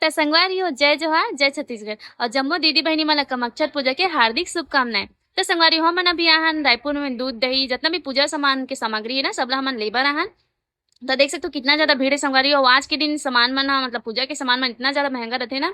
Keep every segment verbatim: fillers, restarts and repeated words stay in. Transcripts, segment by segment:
त संगवारी हो, जय जोहार, जय छत्तीसगढ़, और जम्मो दीदी बहिनी मन ला कमक्षर पूजा के हार्दिक शुभकामनाएं। त संगवारी हो, हमन अभी आहन रायपुर में दूध, दही, जितना भी पूजा सामान के सामग्री है ना, सबला हमन लेबर आहन। त देख सकते हो कितना ज्यादा भीड़ है संगवारी हो। आज के दिन सामान मन ह, मतलब पूजा के सामान मन इतना ज्यादा महंगा रहते ना,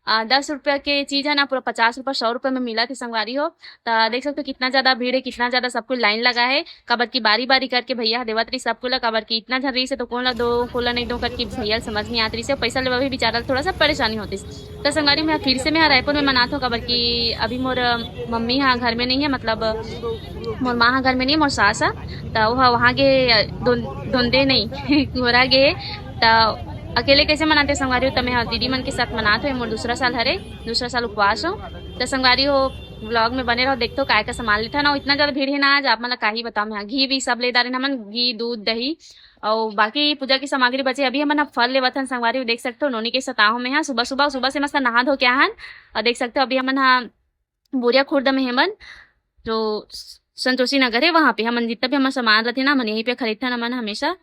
आ, दस रुपया के चीज है ना, पूरा पचास रुपया, सौ रुपया में मिला थे संगवारी हो। त देख सकते हो कितना ज्यादा भीड़ है, कितना ज्यादा सब कोई लाइन लगा है, काबर की बारी बारी करके भैया देवत रही सबको ला, काबर की इतना झन रही से तो कौन ला दो, कौन ला नहीं दो करके भैया ल समझ नहीं आत रही से, पैसा लेवा भी बेचारा ल थोड़ा सा परेशानी होती। त संगवारी, मैं फिर से मैं रायपुर में मनात हूँ, काबर कि अभी मोर मम्मी हा घर में नहीं है, मतलब मोर माँ हा घर में नहीं है, मोर सास हा, त वो हा वहाँ गे दोन-, दोंदे नहीं घोरा गे, त अकेले कैसे मनाते संगवारी हो? त मैं हा दीदी मन के साथ मनात हूँ, मोर दूसरा साल हरे, दूसरा साल उपवास हो। त संगवारी हो, व्लॉग में बने रहो, देखतो काय का सामान लेथन। अउ इतना ज्यादा भीड़ है ना आज, आप मन ला काही बताओ, मैं हा घी भी सब ले डारे हमन, घी, दूध, दही, अउ बाकी पूजा की सामग्री बचे। अभी हमन ह फल लेवत हन संगवारी हो, देख सकते हो नोनी के सताहो में हा सुबह सुबह, सुबह से मस्त नहा धो के आहन। और देख सकते हो अभी हमन हा बोरिया खुर्द में हेमन, जो संतोषी नगर है, वहाँ पे हमन जितना भी हमर सामान रहते ना, हमन यहीं पे खरीदथन हमन हमेशा।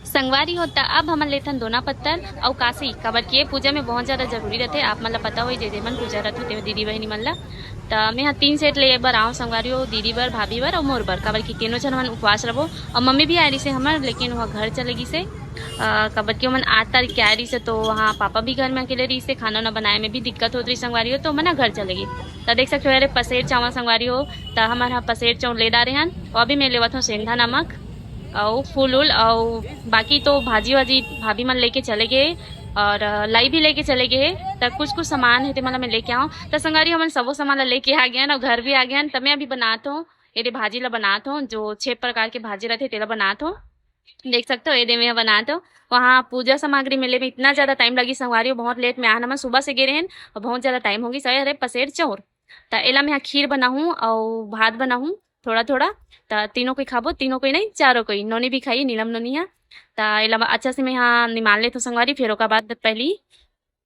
संगवारी हो, त अब हमन लेथन दोना पत्तल अउ काशी, काबर कि ये पूजा में बहुत ज्यादा जरूरी रहथे। आप मन ला पता होही, जे जे मन पूजा रथे, ते दीदी बहिनी मन ला। त मैं ह तीन सेट ले बर आऊँ संगवारी हो, दीदी बर, भाभी बर अउ मोर बर, काबर कि तीनों झन हमन उपवास रहो। अउ मम्मी भी आए रहिसे हमर, लेकिन वह घर चले गिसे, अ, काबर कि ओमन आठ तारीख के आए रहिसे, तो वहाँ पापा भी घर में अकेले रहिसे, खाना वाना बनाए में भी दिक्कत होत रही संगवारी हो, तो ओमन ह घर चले गिस। त देख सकते हो, अरे पसेर चावल संगवारी हो, त हमर ह पसेर चावल ले डारे हन। अउ अभी मैं लेवत हूँ सेंधा नमक अउ फूल उल, अउ बाकी तो भाजी वाजी भाभी मन लेके चले गए, और, अ, लाई भी लेके चले गए। त कुछ कुछ सामान है, ते मन ला मैं लेके आऊँ। त संगवारी, हमन सबो सामान ला लेके आ गए हन अउ घर भी आ गए हन। त मैं अभी बनात हूँ, एदे भाजी ला बनात हूँ, जो छह प्रकार के भाजी रहते, तेला बनात हूँ। देख सकते हो, एदे मैं बनात हूँ। वहाँ पूजा सामग्री मिले में इतना ज्यादा टाइम लगी संगवारी हो, बहुत लेट में आन, हमन सुबह से गे रहेन और बहुत ज्यादा टाइम होगी। सही, अरे पसेर चाउर, त एला मैं ह खीर बनाहूँ अउ भात बनाहूँ थोड़ा थोड़ा, त तीनों कोई खाबो, तीनों कोई नहीं, चारों कोई, नोनी भी खाई, नीलम नोनी ह। त एला अच्छा से मैं ह निमाल लेथों संगवारी, फिर ओकर बाद पहली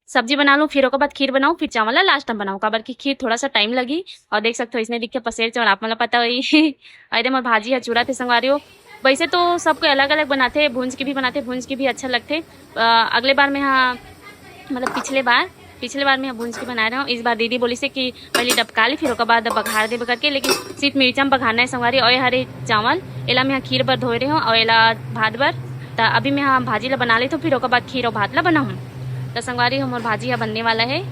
सब्जी बना लूँ, फिर ओकर बाद खीर बनाऊँ, फिर चावल ला लास्ट में बनाऊँ, काबर कि खीर थोड़ा सा टाइम लगी। और देख सकते हो, इसने दिखे पसेर चाउर, आप मन ला पता होही। अउ एदे मोर भाजी ह चूरा थे संगवारी हो। वैसे तो सब कोई अलग अलग बनाते, भूंज के भी बनाते, भूंज के भी अच्छा लगते। अ, अगले बार मैं ह, मतलब पिछले बार, पिछले बार मैं ह भूंज के बनाए रहे हूँ। इस बार दीदी बोली से कि पहले डबका ली, फिर ओकर बाद बघार देबे करके, लेकिन सिर्फ मिर्चा में बघारना है संगवारी। और ये हरे चावल, एला मैं ह खीर बर धोए रहे हूँ और एला भात बर। त अभी मैं ह भाजी ला बना लेथों, फिर ओकर बाद खीर और भात ला बनाहूँ। त संगवारी, हमर भाजी ह बनने वाला है।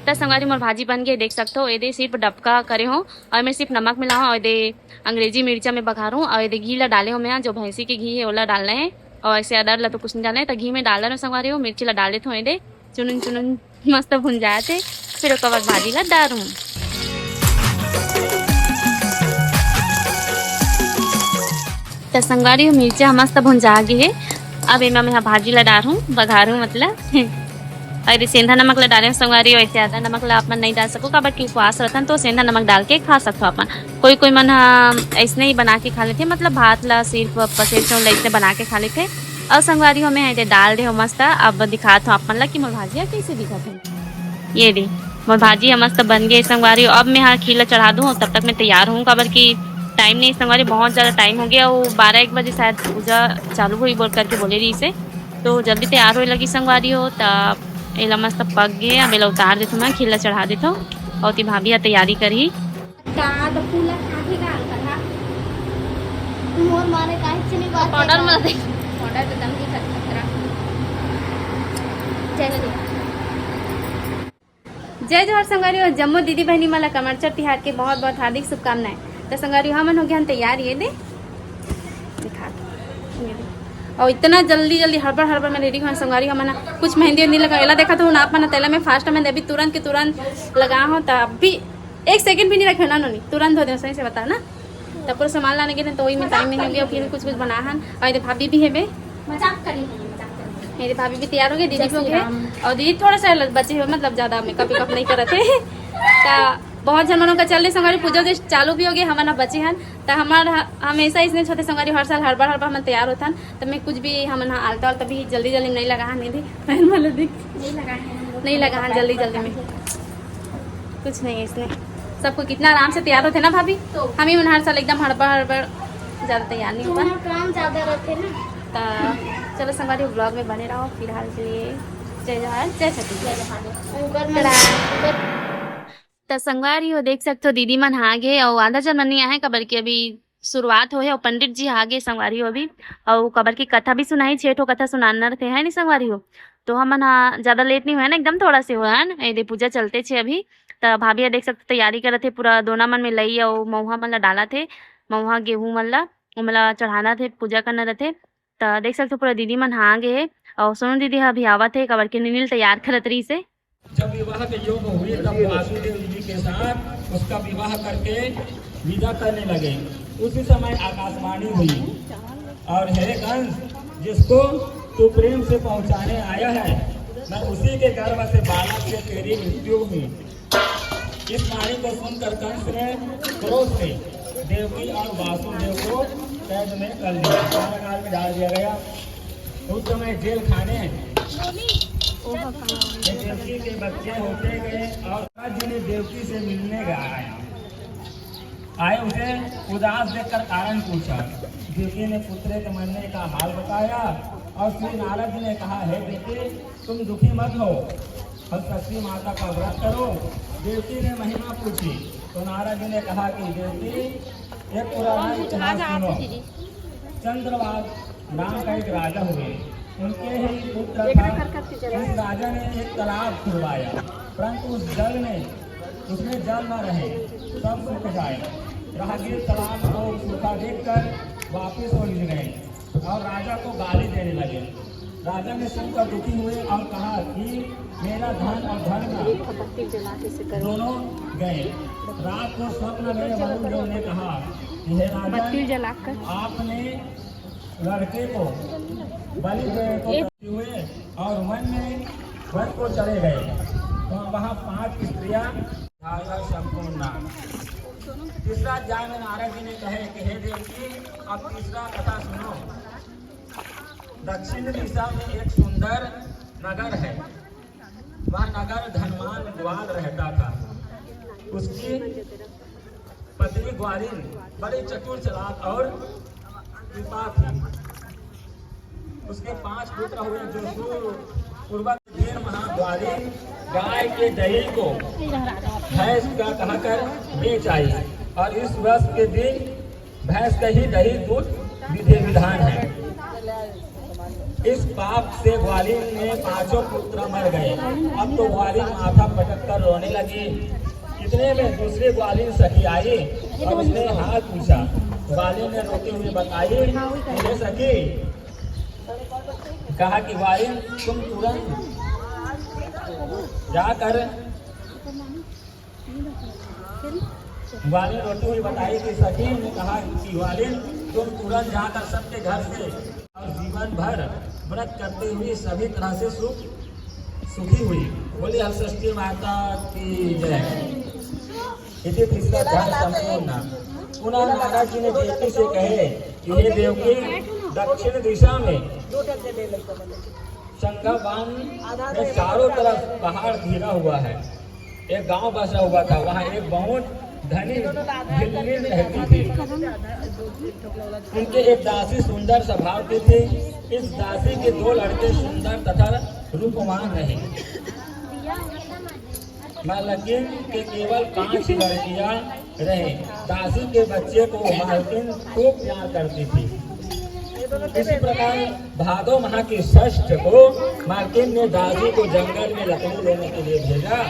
त संगवारी, मोर भाजी बन गए, देख सकते हो, एदे सिर्फ डबका करे हूँ और मैं सिर्फ नमक मिला हूँ और एदे अंग्रेजी मिर्चा में बघारूँ और एदे घी ला डाले हूँ मैं, जो भैंसी के घी है, ओला डालना है। और ऐसे अदर ला तो कुछ नहीं डालना है, त घी में डाल रहे हूँ संगवारी हो, मिर्ची ला डाल देथों एदे। चुनुन चुनुन मस्त भुंजात हे, फिर ओकर बाद भाजी ला डारहूँ। त संगवारी हो, मिर्चा ह मस्त भुंजा गे हे। अब एमा मैं ह भाजी ला डारहूँ, बघारहूँ मतलब। अउ एदे सेंधा नमक ला डारे हूँ संगवारी हो, वैसे ज्यादा नमक ला आप मन नहीं डाल सको, काबर कि उपवास रहिथे न, तो सेंधा नमक डाल के खा सकथो आप मन। कोई कोई मन ह अइसने ही बना के खा लेथे, मतलब भात ला सिर्फ पसेर चाउर ला अइसने बना के खा लेथे। अउ संगवारी हो, मैं ह एदे डाल दे हूँ मस्त। अब दिखात हूँ आप मन ला कि मोर भाजी ह कइसे दिखत हे। ये दे, मोर भाजी ह मस्त बन गे संगवारी। अब मैं ह खीर ला चढ़ा दूँ, तब तक मैं तैयार हूँ, काबर कि टाइम नहीं संगवारी, बहुत ज्यादा टाइम हो गया। वो बारह एक बजे शायद पूजा चालू होही बोल करके बोले रहिसे, तो जल्दी तैयार होए लगी संगवारी हो। त एला मस्त पक गे, अब एला उतार देथों मैं, खीर ला चढ़ा देथों। अउ ओती भाभी ह तैयारी करही। का तो फूल ला खाथे का अंकल, हाँ? मोर मारे काहे से नहीं बात पाउडर करता? मत दे। पाउडर तो दम की खतरा। जय श्री राम। जय जोहार संगवारी हो, जम्मो दीदी बहिनी मन ला कमरचर तिहार के बहुत बहुत हार्दिक शुभकामनाएं। त संगवारी हो, हमन हो गए हन तैयार, ये दे दिखा, ये दे। और इतना जल्दी जल्दी हड़बड़ हड़बड़ में रेडी हुआ संगवारी हो, हमन कुछ मेहंदी उहंदी लगा, एला देखा तो ना आप मन, तेला मैं फास्ट में अभी तुरंत के तुरंत लगा हूँ, त अभी एक सेकंड भी नहीं रखे ना नोनी, तुरंत धो दे, सही से बता ना। तब पूरा सामान लाने के लिए तो वही में टाइम नहीं हो गया, फिर कुछ कुछ बना हन। और ये भाभी भी है बे, मजाक करी है, मजाक करी है। मेरी भाभी भी तैयार हो गई, दीदी जय भी हो श्री गए। राम। और दीदी थोड़ा सा बचे हो, मतलब ज्यादा मेकअप वेकअप नहीं करते हैं। तो बहुत झन मनों का चल रही संगवारी, पूजा उद्देश्य चालू भी हो गए, हमन ह बचे हन। तो हमार ह-, हमेशा इसने छोटे संगवारी हर साल हड़बड़ हड़बड़ हमन तैयार होथन। तो मैं कुछ भी हमन ह आलता आलता भी जल्दी जल्दी नहीं लगा हन, नहीं दी पहन वाला दिख नहीं लगा है हम लोग। नहीं लगा हन जल्दी जल्दी में। कुछ नहीं है इसने। सबको कितना आराम से तैयार होते ना भाभी, तो हम ही मन हर साल एकदम हड़बड़ हड़बड़, ज्यादा तैयार नहीं होता। तुम्हारा काम ज्यादा रहते ना। तो चलो संगवारी, ब्लॉग में बने रहो। फिलहाल के लिए जय जोहार, जय छत्तीसगढ़। ऊपर में टाटा। ऊपर त संगवारी हो, देख सकथो दीदी मन आ गे, अउ आधा जन मन नहीं आए, काबर कि अभी शुरुआत होए हे, अउ पंडित जी आ गे संगवारी हो अभी, अउ काबर कि कथा भी सुनाई, छे ठो कथा सुनाना रथे, है नी संगवारी हो। तो हमन हा ज्यादा लेट नहीं होए ना, एकदम थोड़ा से होए है ना, एदे पूजा चलते छे अभी। त भाभी ह देख सकथो तैयारी करत हे, पूरा दोना मन में लई अउ मउहा मन ला डालत हे, मउहा गेहूं मन ला, ओमन ला चढ़ाना थे, पूजा करना रथे। त देख सकथो पूरा दीदी मन हा आ गे हे, अउ सोनू दीदी ह अभी आवत हे, काबर के नीनील तैयार करत रहिस हे। जब विवाह के योग हुए तब वासुदेव जी के साथ उसका विवाह करके विदा करने लगे। उसी समय आकाशवाणी हुई, और हे कंस, जिसको तू प्रेम से पहुंचाने आया है, मैं उसी के गर्भ से बालक से तेरी मृत्यु हुई। इस वाणी को सुनकर कंस ने क्रोध से देवकी और वासुदेव को कैद में कर लिया, कारागार में डाल दिया गया। उस समय जेल खाने में देवकी के बच्चे होते गए और राज्य ने देवकी से मिलने गया आया। आए उसे उदास देखकर कारण पूछा। देवकी ने पुत्र के मरने का हाल बताया और श्री नारद जी ने कहा, हे बेटी, तुम दुखी मत हो, हम शक्ति माता का व्रत करो। देवकी ने महिमा पूछी तो नारद जी ने कहा कि देवकी, एक पुराना इतिहास सुनो। चंद्रवाद नाम का एक राजा हुए, उनके ही पुत्र था। उस राजा ने एक तालाब खुदवाया, परंतु उस जल में, उसमें जल न रहे, सब सूख जाए। राहगीर तालाब को सूखा देखकर वापिस उलझ गए और राजा को गाली देने लगे। राजा ने सुनकर दुखी हुए और कहा कि मेरा धन और धर्म दोनों गए। रात को स्वप्न में वरुण देव ने कहा कि हे राजन, आपने लड़के को बलि देने को हुए और वन में, वन को चले गए। तो वहाँ पांच स्त्रियां धारा संपूर्ण। तीसरा अध्याय में नारद जी ने कहे कि हे देवकी, अब तीसरा कथा सुनो। दक्षिण दिशा में एक सुंदर नगर है। वह नगर धनवान ग्वाल रहता था। उसकी पत्नी ग्वालिन बड़ी चतुर, चालाक और कृपा थी। उसके पांच पुत्र हुए, जो सुपूर्वक। दिन वहां ग्वालिन गाय के दही को भैंस का कहकर बेच आई और इस व्रत के दिन भैंस का ही दही दूध विधि विधान है। इस पाप से ग्वालिन में पांचों पुत्र मर गए। अब तो ग्वालिन माथा पटक कर रोने लगी। इतने में दूसरी ग्वालिन सखी आई और उसने हाल पूछा। ग्वालिन ने रोते हुए बताई, हे सखी, कहा कि ग्वालिन, तुम तुरंत जाकर ग्वालिन रोती हुई बताई कि सखी ने कहा कि ग्वालिन, तुम तुरंत जाकर सबके घर से और जीवन भर व्रत करते हुए सभी तरह से सुख, सुखी हुई। बोलिए हरषष्ठी माता की जय। इति तीसरा अध्याय संपूर्ण। पुनः नारद जी ने देवकी से कहे कि हे देवकी, दक्षिण दिशा में चंगा बांध में चारों तरफ पहाड़ घिरा हुआ है। एक गांव बसा हुआ था, वहां एक बहुत धनी भिल्लिन रहती थी। उनके एक दासी सुंदर स्वभाव की थी। इस दासी के दो लड़के सुंदर तथा रूपवान रहे। मालकिन के केवल पांच लड़कियां रहे। दासी के बच्चे को मालकिन खूब प्यार करती थी। इसी प्रकार भादो माह की षष्ठ को मालकिन ने दासी को जंगल में लकड़ी लेने के लिए भेजा,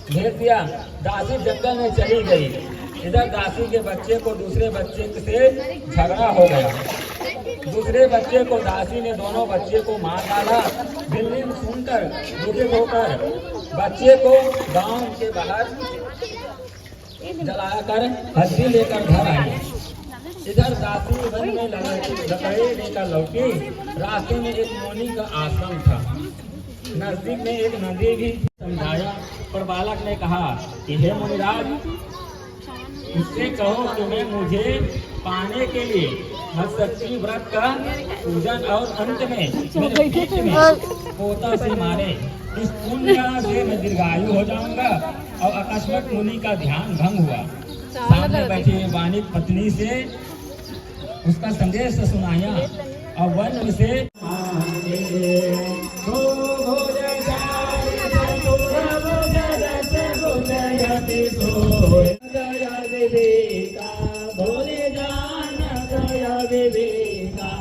भेज दिया। दासी जंगल में चली गई। इधर दासी के बच्चे को दूसरे बच्चे से झगड़ा हो गया। दूसरे बच्चे को दासी ने दोनों बच्चे को मार डाला। भिल्लिन सुनकर दुखित होकर बच्चे को गांव के बाहर जलाकर हड्डी लेकर घर आए। इधर दासी वन में लकड़ी लकड़ी लेकर लौटी। रास्ते में एक मुनि का आश्रम था। नजदीक में एक नदी भी समझाया, पर बालक ने कहा कि हे मुनिराज, उससे कहो कि मैं मुझे पाने के लिए हरसठी व्रत का पूजन और अंत में मेरे पेट में पोता से मारे। इस पुण्य से मैं दीर्घायु हो जाऊंगा। और अकस्मात मुनि का ध्यान भंग हुआ। सामने बैठी वाणिक पत्नी से उसका संदेश सुनाया और वन से भोले जान दया विवेका,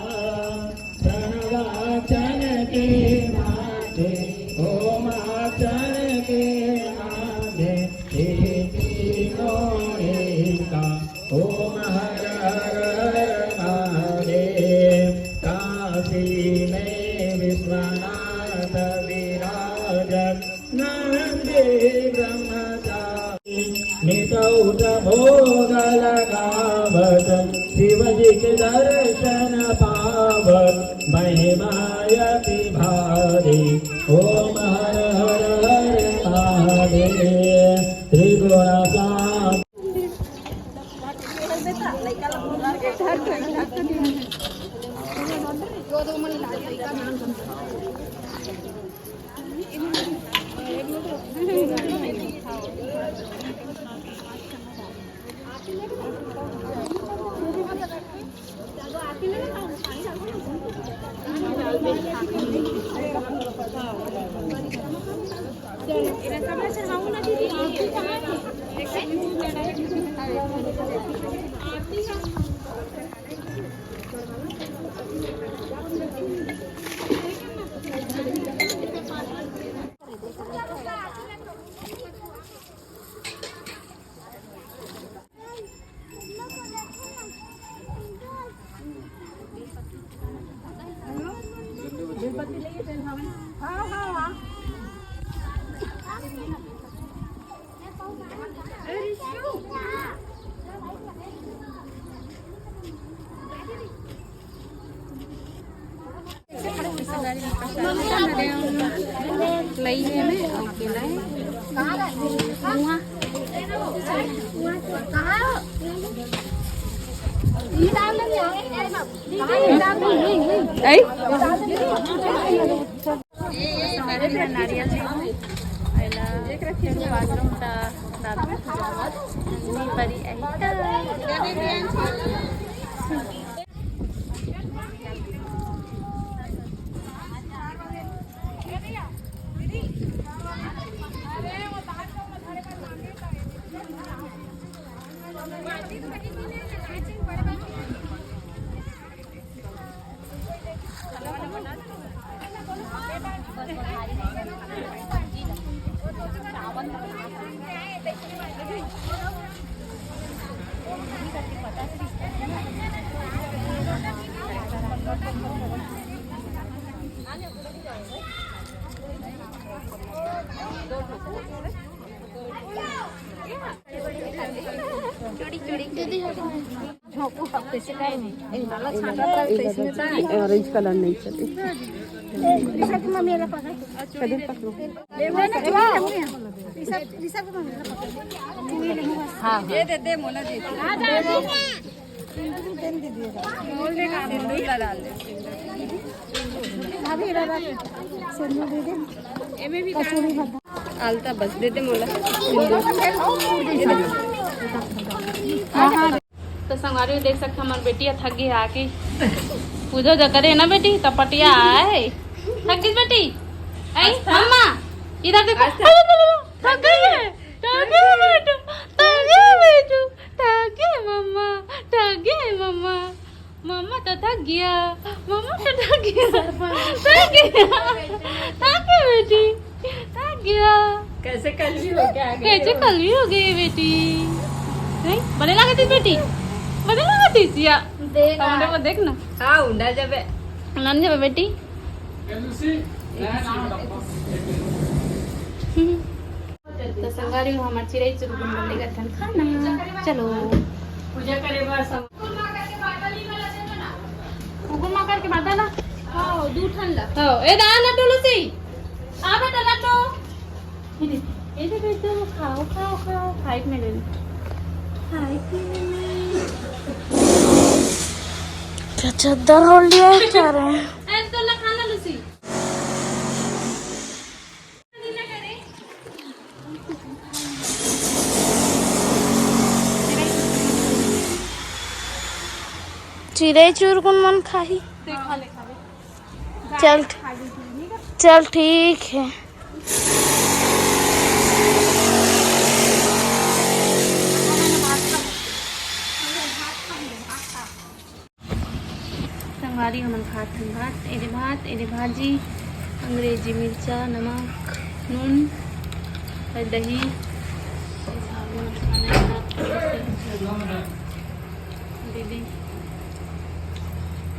प्रणवाचन के माथे, होमाचन के माथे, हे तीनों एका। ओम हर हर हर महादेव। काशी में विश्वनाथ विराज, नंदी ब्रह्मचारी। नितौ च भोग लगावत, शिव जी के दर्शन पावत, महिमा अति भारी। ओम हर हर हर महादेव। त्रिगुण साम ए, नारियल, नारियल ले लो। आइला, चलो, बाथरूम ता, दादा। नंदी परी आई ता। ऑरेंज कलर नहीं चले। हाँ, हाँ। दे दे, दे, मोला दे दे। सिंदूर लगा ले। भाभी, इधर आ। सिंदूर दे दे। एमे भी कसूरी बता। आलता बस, दे दे मोला। हाँ, हाँ। तो संगवारी देख सकते, हमार बेटी ह थक गई आके। पूजा उजा करे ना बेटी, तपटिया आए। थक गई बेटी? आई, मम्मा, इधर देखो। अरे, अरे, अरे, थक गई है। थक गई है बेटू, थक गई है बेटू, थक गई है मम्मा, थक गई है मम्मा। मम्मा तो थक गया, मम्मा तो थक गया, थक गया, थक गया बेटी, थक गया। कैसे कलवी हो गया, कैसे कलवी हो गई बेटी? नहीं, बने लगा थी बेटी, बने लगा थी सिया। देख हमरे को देख ना। हाँ, उंडा जबे। नन जबे बेटी। कैलूसी, नया नाम रखो। संगवारी हो, हमर चिरई चुरगुन बर लेगत हन खाना। चलो। पूजा करे बर सम- कुकुर माकर के बाटा ला। हाँ, दू ठन ला। हाँ, ए दा ना टोलो से। आ बेटा ना तो। ये दे, ये दे, ये दे, खाओ, खाओ, खाओ, खाए के मिले। खाए के मिले। क्या चद्दर ओढ़ लिया है क्या रे? ए, तो ना खाना लूसी। चिरई चुरगुन मन खाही। चल, चल ठीक है। संगवारी हमन खात हन भात, एदे भात, एदे भाजी, अंग्रेजी मिर्चा, नमक, नून, अउ दही। दीदी।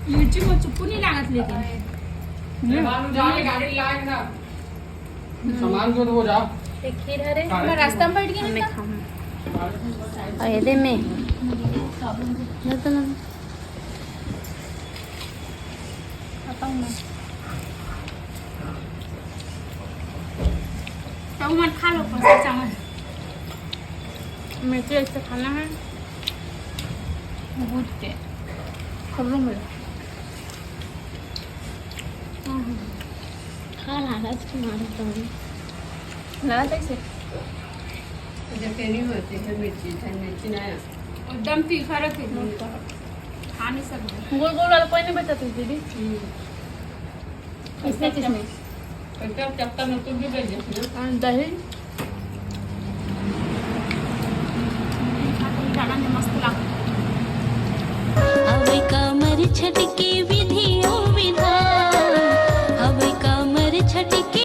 मिर्ची में चुप्पू नहीं लागत लेकिन। ये बालू जा रे, गाड़ी लाग ना। सामान जो वो जा। एक खीर हरे। मैं रास्ता में बैठ गया हमें था। खाऊं। और ये दे में। ये तो ना। बताऊं मैं। तो मन खा लो, बस चावल। मिर्ची ऐसे खाना है। भूज के। सब लोग मिला। हाँ, हाँ। खा लालच के मारे तो। लालच ऐसे? जब तेरी होती है मिर्ची, धन मिर्ची ना आया। एकदम तीखा रखे। खा नहीं सकते। गोल गोल वाला कोई नहीं बचा थी दीदी। हम्म। इसमें किसमें? एकदम चक्कर में तू भी बेच देती ना। हाँ, दही।